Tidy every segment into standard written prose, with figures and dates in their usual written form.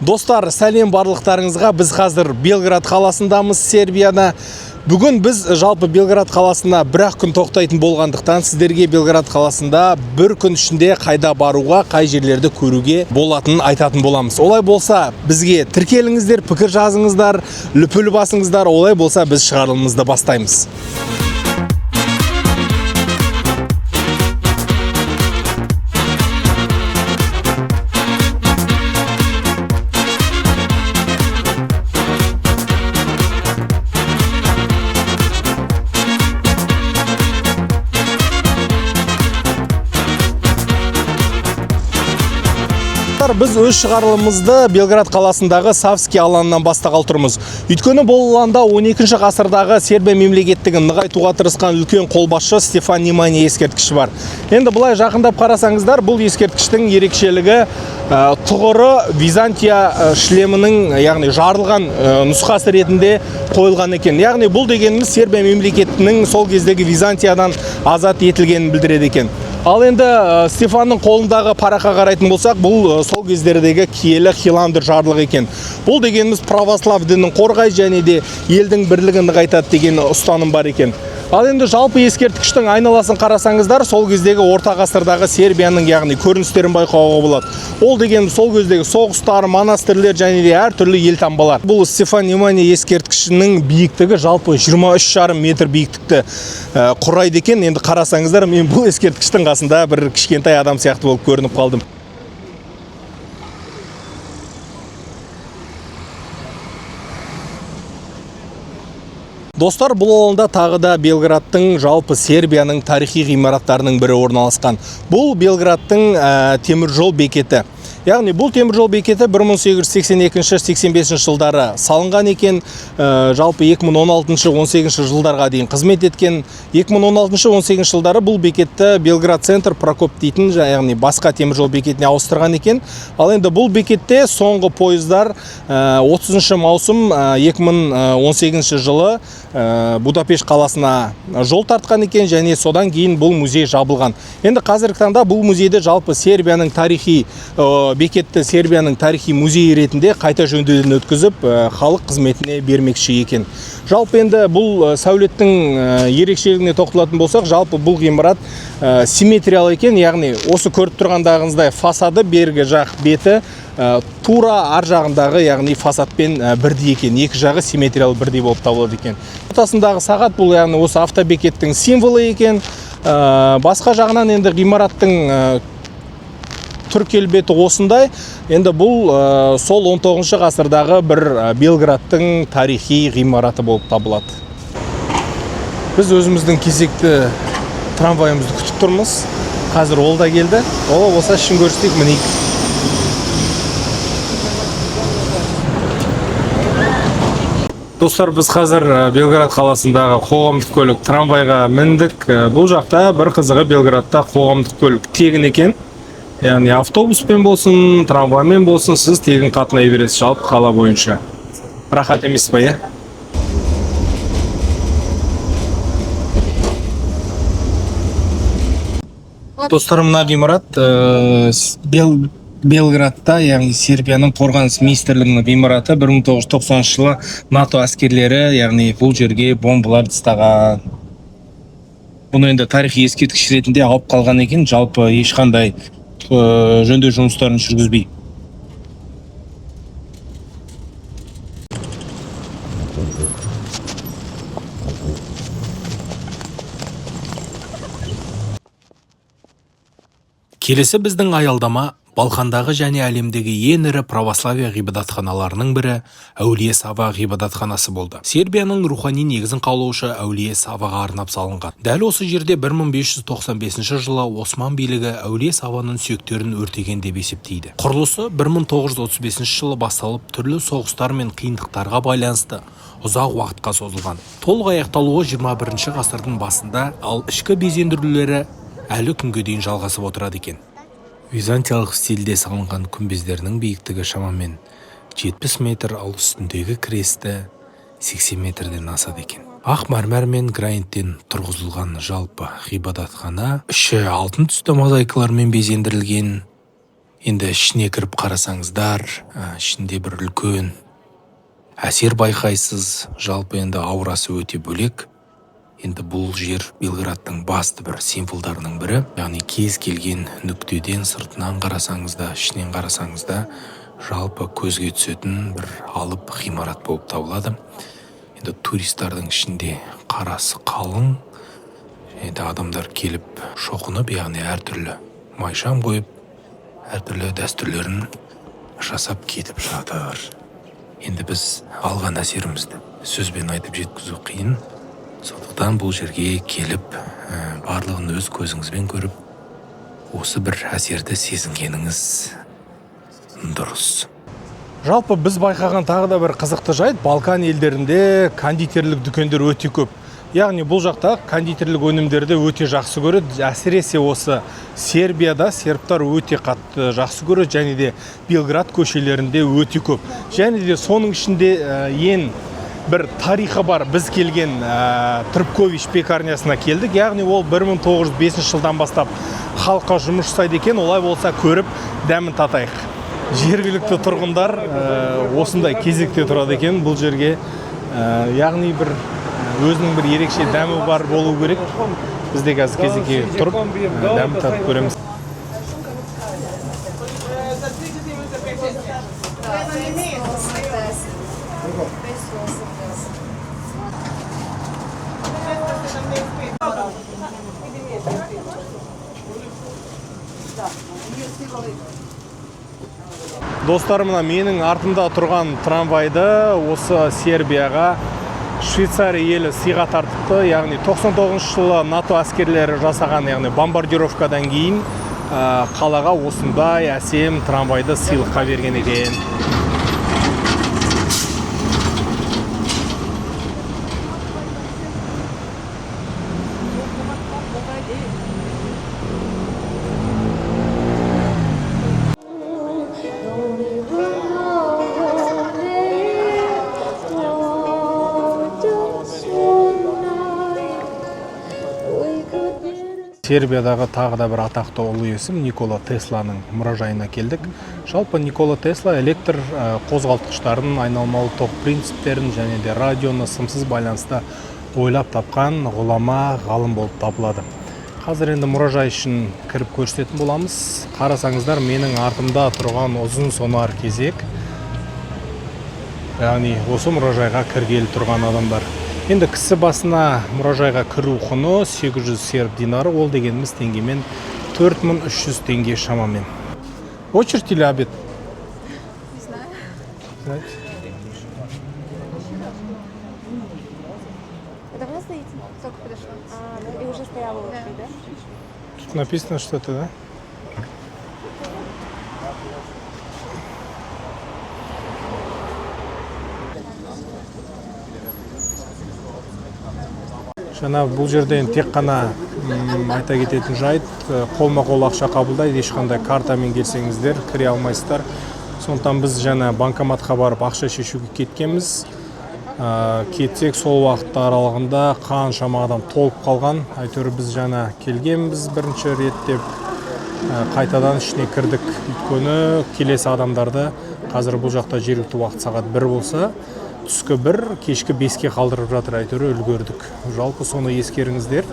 Достар, сәлем барлықтарыңызға. Біз қазір Белград қаласындамыз, Сербияда. Бүгін біз жалпы Белград қаласына бір-ақ күн тоқтайтын болғандықтан, сіздерге Белград қаласында бір күн ішінде қайда баруға, қай жерлерді көруге болатынын айтатын боламыз. Олай болса, бізге тіркеліңіздер, пікір жазыңыздар, лүпіл басыңыздар. Олай болса, біз шығарылымызды бастаймыз. Достар, біз өз шығарылымызды Белград қаласындағы Савский алаңынан бастағалы тұрмыз. Өйткені бұл алаңда 12 ғасырдағы Сербия мемлекеттігін нығайтуға тырысқан үлкен қолбасшы Стефан Неманья ескерткіші бар. Енді былай жақындап қарасаңыздар, бұл ескерткіштің ерекшелігі тұғыры Византия шлемінің, яғни жарылған нұсқасы ретінде қойылған екен. Яғни бұл дегеніміз Сербия мемлекетінің сол кездегі Византиядан азат етілгенін білдіреді екен. Ал енді Стефанның қолындағы параққа қарайтын болсақ, бұл сол кездердегі киелі Хиландр жарлығы екен. Бұл дегеніміз православ дінін қорғай және де елдің бірлігін нығайтады деген ұстаным бар екен. Ал енді жалпы ескерткіштің айналасын қарасаңыздар, сол кездегі орта ғасырдағы Сербияның, яғни көріністерін байқауға болады. Ол деген сол кездегі соғыстар, монастырлер және де әртүрлі елтаңбалар. Бұл Стефан Неманья ескерткішінің биіктігі жалпы 23,5 метр биіктікті құрайды екен. Енді қарасаңыздар, мен бұл ескерткіштің қасында бір кішкентай адам сияқты болып көрініп қалдым. Достар, бұл алаңда тағы да Белградтың, жалпы Сербияның тарихи ғимараттарының бірі орналасқан. Бұл Белградтың теміржол бекеті. Яғни бұл теміржол бекеті 1882-85 жылдары салынған екен. Жалпы 2016-18 жылдарға дейін қызмет еткен. 2016-18 жылдары бұл бекетті Белград Центр Прокоп дейтін, яғни басқа теміржол бекетіне ауыстырған екен. Ал енді бұл бекетте соңғы пойыздар 30 маусым 2018 жылы Будапешт қаласына жол тартқан екен және содан кейін бұл музей жабылған. Енді қазіргі таңда бұл музейді жалпы Сербияның тарихи бекетті Сербияның тарихи музейі ретінде қайта жөндеуден өткізіп, халық қызметіне бермекші екен. Жалпы енді бұл сәулеттің ерекшелігіне тоқталатын болсақ, жалпы бұл ғимарат симметриялы екен, яғни осы көріп тұрғандарыңыздай фасады бергі жақ беті тура ар жағындағы, яғни фасадпен бірдей екен. Екі жағы симметриялы бірдей болып табылады екен. Ортасындағы сағат бұл, яғни осы автобекеттің символы екен. Басқа жағынан енді ғимараттың түр келбеті осындай. Енді бұл сол 19 ғасырдағы бір Белградтың тарихи ғимараты болып табылады. Біз өзіміздің кезекті трамвайымызды күтіп тұрмыз. Қазір ол да келді. Олай болса ішін көрсетейік, мінейік. Достар, біз қазір Белград қаласындағы қоғамдық көлік трамвайға міндік. Бұл жақта бір қызығы, Белградта қоғамдық көлік тегін екен. Яғни автобуспен болсын, трамваймен болсын, сіз тегін қатынай бересіз жалпы қала бойынша. Рахат емес па, иә? Достар, мына ғимарат Белградта, яғни Сербияның қорғаныс министрлігінің ғимараты. 1990 жылы НАТО әскерлері, яғни бұл жерге бомбалар тастаған. Бұны енді тарихи ескерткіш ретінде алып қалған екен, жалпы ешқандай жөндеу жұмыстарын жүргізбей. Келесі біздің аялдама Балқандағы және әлемдегі ең ірі православие ғибадатханаларының бірі Әулие Сава ғибадатханасы болды. Сербияның рухани негізін қалаушы Әулие Саваға арнап салынған. Дәл осы жерде 1595 жылы Осман билігі Әулие Саваның сүйектерін өртеген деп есептейді. Құрылысы 1935 жылы басталып, түрлі соғыстар мен қиындықтарға байланысты ұзақ уақытқа созылған. Толық аяқталуы 21 ғасырдың басында, ал ішкі безендірулері әлі күнге дейін жалғасып отырады екен. Византиялық стильде салынған күмбездерінің биіктігі шамамен 70 метр, ал үстіндегі кресті 80 метрден асады екен. Ақ мәрмәр мен граниттен тұрғызылған жалпы ғибадатхана іші алтын түсті мозаикалармен безендірілген. Енді ішіне кіріп қарасаңыздар, ішінде бір үлкен әсер байқайсыз. Жалпы, енді аурасы өте бөлек. Енді бұл жер Белградтың басты бір символдарының бірі, яғни кез келген нүктеден сыртынан қарасаңыз да, ішінен қарасаңыз да, жалпы көзге түсетін бір алып ғимарат болып табылады. Енді туристардың ішінде қарасы қалың және де адамдар келіп шоқынып, яғни әртүрлі майшам қойып, әртүрлі дәстүрлерін жасап кетіп жатыр. Енді біз алған әсерімізді сөзбен айтып жеткізу қиын, сондықтан бұл жерге келіп, барлығын өз көзіңізбен көріп, осы бір әсерді сезінгеніңіз дұрыс. Жалпы, біз байқаған тағы да бір қызықты жайт: Балкан елдерінде кондитерлік дүкендер өте көп. Яғни бұл жақта кондитерлік өнімдерді өте жақсы көреді. Әсіресе осы Сербияда сербтар өте қатты жақсы көреді және де Белград көшелерінде өте көп. Және де соның ішінде ең бір тарихы бар біз келген Трпкович пекарнясына келдік. Яғни ол 1905 жылдан бастап халыққа жұмыс жасайды екен. Олай болса, көріп, дәмін татайық. Жергілікті тұрғындар осындай кезекте тұрады екен бұл жерге. Яғни бір өзінің бір ерекше дәмі бар болу керек. Біз де қазір кезекке тұрып, дәмін татып көреміз. Достар, мына менің артымда тұрған трамвайды осы Сербияға Швейцария елі сыйға тартыпты. Яғни 99 жылы НАТО әскерлері жасаған, яғни бомбардировкадан кейін қалаға осындай әсем трамвайды сыйлыққа берген екен. Don't even know your name. Oh, just one night we could be. Сербиядағы тағы да бір атақты ұлы есім Никола Тесланың мұражайына келдік. Жалпы, Никола Тесла электр қозғалтқыштарын, айналмалы ток принциптерін және де радионы, сымсыз байланыста ойлап тапқан ғұлама ғалым болып табылады. Қазір енді мұражай ішін кіріп көрсететін боламыз. Қарасаңыздар, менің артымда тұрған ұзын сонар кезек, яғни осы мұражайға кіргелі тұрған адамдар. Енді кісі басына мұражайға кіру құны 800 серб динары, ол дегеніміз теңгемен 4300 теңге шамамен. Очередь или обед? Не знаю. Знаете? Вы давно стоите? Только подошла. А, ну и уже стояла очередь, да? Тут написано что-то, да? Жаңа бұл жерде енді тек қана айта кететін жайт, қолма-қол ақша қабылдайды, ешқандай картамен келсеңіздер, кіре алмайсыздар. Сондықтан біз жаңа банкоматқа барып ақша шешуге кеткенбіз. Кетсек, сол уақыт аралығында қаншама адам толып қалған. Әйтеуір біз жаңа келгенбіз бірінші рет деп, қайтадан ішіне кірдік. Өйткені келесі адамдарды қазір бұл жақта жергілікті уақыт сағат 1 болса, түскі 1, кешкі 5-ке қалдырып жатыр, әйтеуір үлгердік. Жалпы, соны ескеріңіздер.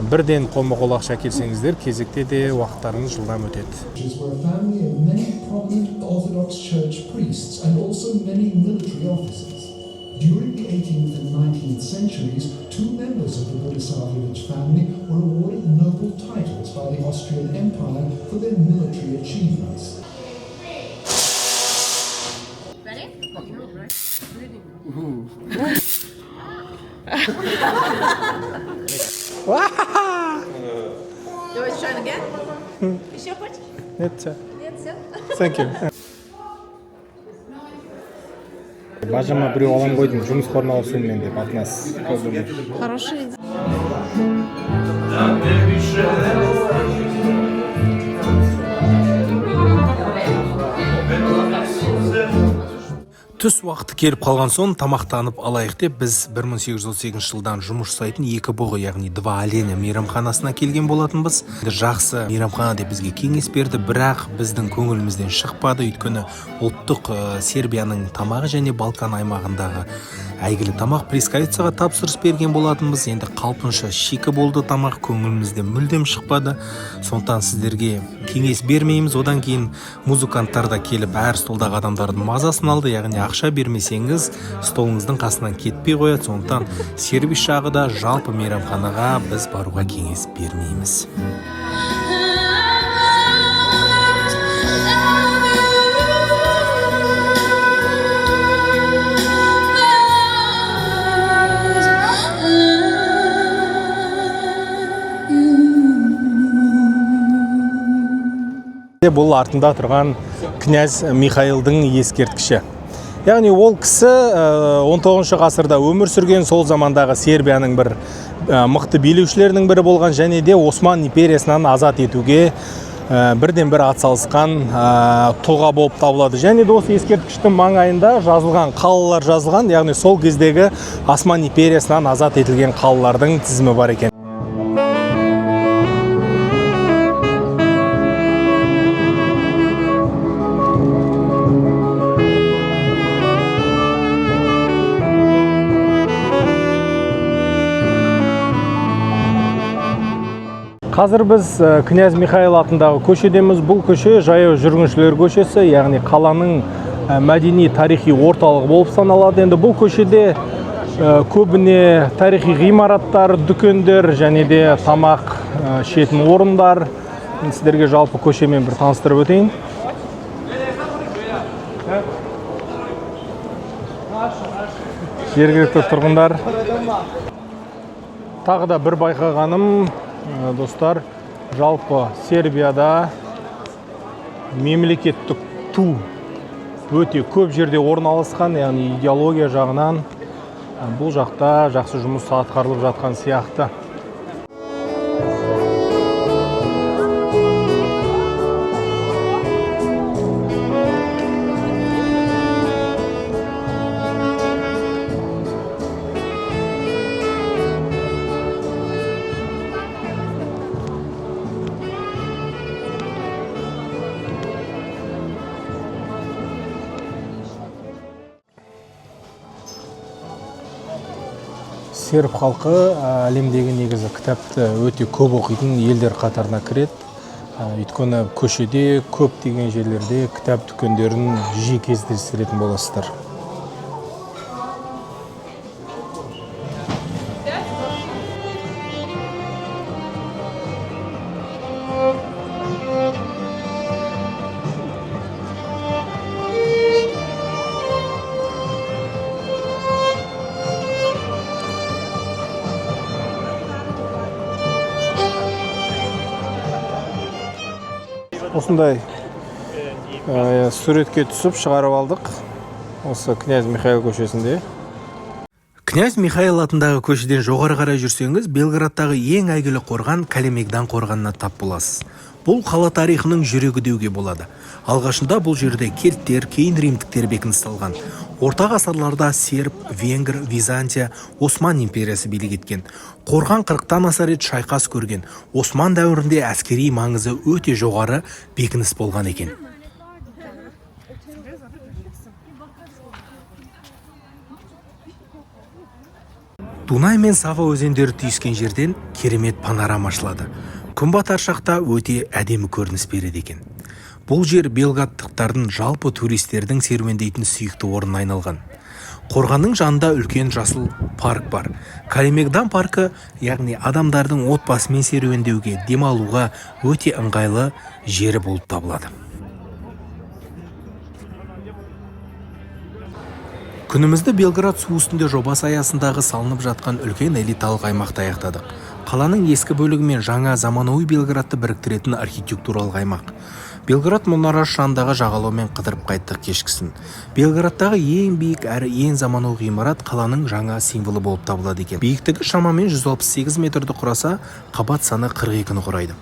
Бірден қолма-қол ақша келсеңіздер, кезекте де уақыттарыңыз жылдам өтеді. Were a family of many prominent Orthodox Church priests and also many military officers. During the 18th and 19th centuries, two members of the Budisavljevic family were awarded noble titles by the Austrian Empire for their military achievements. Ready? You want to try it again? Еще хочешь? Нет, всё. Нет, все? Thank you. Бажама біреу алам қойдым жұмысқа орналасуыммен деп от нас. Как думаешь? Хорошая идея. Түс уақыты келіп қалған соң, тамақтанып алайық деп, біз 1838 жылдан жұмыс жасайтын Екі бұғы, яғни Два оленя мейрамханасына келген болатынбыз. Енді жақсы мейрамхана деп бізге кеңес берді, бірақ біздің көңілімізден шықпады, өйткені ұлттық Сербияның тамағы және Балкан аймағындағы әйгілі тамақ плескавицаға тапсырыс берген болатынбыз. Енді қалпынша шикі болды тамақ, көңілімізден мүлдем шықпады, сондықтан сіздерге кеңес бермейміз. Одан кейін музыканттар да келіп, әр столдағы адамдардың мазасын алды, яғни ақша бермесеңіз, столыңыздың қасынан кетпей қояды. Сондықтан сервис жағы да, жалпы мейрамханаға біз баруға кеңес бермейміз. Бұл артында тұрған князь Михаилдың ескерткіші. Яғни ол кісі 19 ғасырда өмір сүрген, сол замандағы Сербияның бір мықты билеушілерінің бірі болған және де Осман империясынан азат етуге бірден бір атсалысқан тұлға болып табылады. Және де осы ескерткіштің маңайында жазылған қалалар жазылған, яғни сол кездегі Осман империясынан азат етілген қалалардың тізімі бар екен. Қазір біз князь Михаил атындағы көшедеміз. Бұл көше жаяу жүргіншілер көшесі, яғни қаланың мәдени тарихи орталығы болып саналады. Енді бұл көшеде көбіне тарихи ғимараттар, дүкендер және де тамақ ішетін орындар. Мен сіздерге жалпы көшемен бір таныстырып өтейін. Жергілікті тұрғындар. Тағы да бір байқағаным, достар, жалпы Сербияда мемлекеттік ту өте көп жерде орналасқан, яғни идеология жағынан бұл жақта жақсы жұмыс атқарылып жатқан сияқты. Серб халқы әлемдегі негізі кітапты өте көп оқитын елдер қатарына кіреді. Өйткені көшеде көптеген жерлерде кітап дүкендерін жиі кездестіретін боласыздар. Осындай суретке түсіп шығарып алдық осы князь Михаил көшесінде. Князь Михаил атындағы көшеден жоғары қарай жүрсеңіз, Белградтағы ең әйгілі қорған Калемегдан қорғанына тап боласыз. Бұл қала тарихының жүрегі деуге болады. Алғашында бұл жерде кельттер, кейін римдіктер бекініс салған. Орта ғасырларда серб, венгр, Византия, Осман империясы билік еткен. Қорған 40-тан аса рет шайқас көрген. Осман дәуірінде әскери маңызы өте жоғары бекініс болған екен. Дунай мен Сава өзендері түйіскен жерден керемет панорама ашылады. Күн батар шақта өте әдемі көрініс береді екен. Бұл жер белградтықтардың, жалпы туристердің серуендейтін сүйікті орнына айналған. Қорғанның жанында үлкен жасыл парк бар. Калемегдан паркі, яғни адамдардың отбасымен серуендеуге, демалуға өте ыңғайлы жері болып табылады. Күнімізді Белград су үстінде жобасы аясындағы салынып жатқан үлкен элиталық аймақта аяқтадық. Қаланың ескі бөлігі мен жаңа заманауи Белградты біріктіретін архитектуралық аймақ. Белград мұнарасы жанындағы жағалаумен қыдырып қайттық кешкісін. Белградтағы ең биік әрі ең заманауи ғимарат қаланың жаңа символы болып табылады екен. Биіктігі шамамен 168 метрді құраса, қабат саны 42-ні құрайды.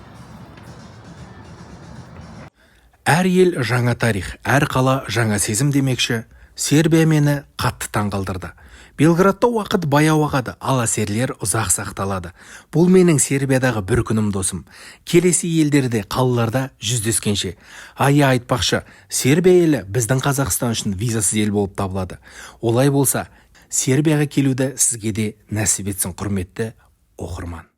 Әр ел жаңа тарих, әр қала жаңа сезім демекші. Сербия мені қатты таңғалдырды. Белградта уақыт баяу ағады, ал әсерлер ұзақ сақталады. Бұл менің Сербиядағы бір күнім, досым. Келесі елдерде, қалаларда жүздескенше. Ая, айтпақшы, Сербия елі біздің Қазақстан үшін визасыз ел болып табылады. Олай болса, Сербияға келуді сізге де нәсіп етсін, құрметті оқырман.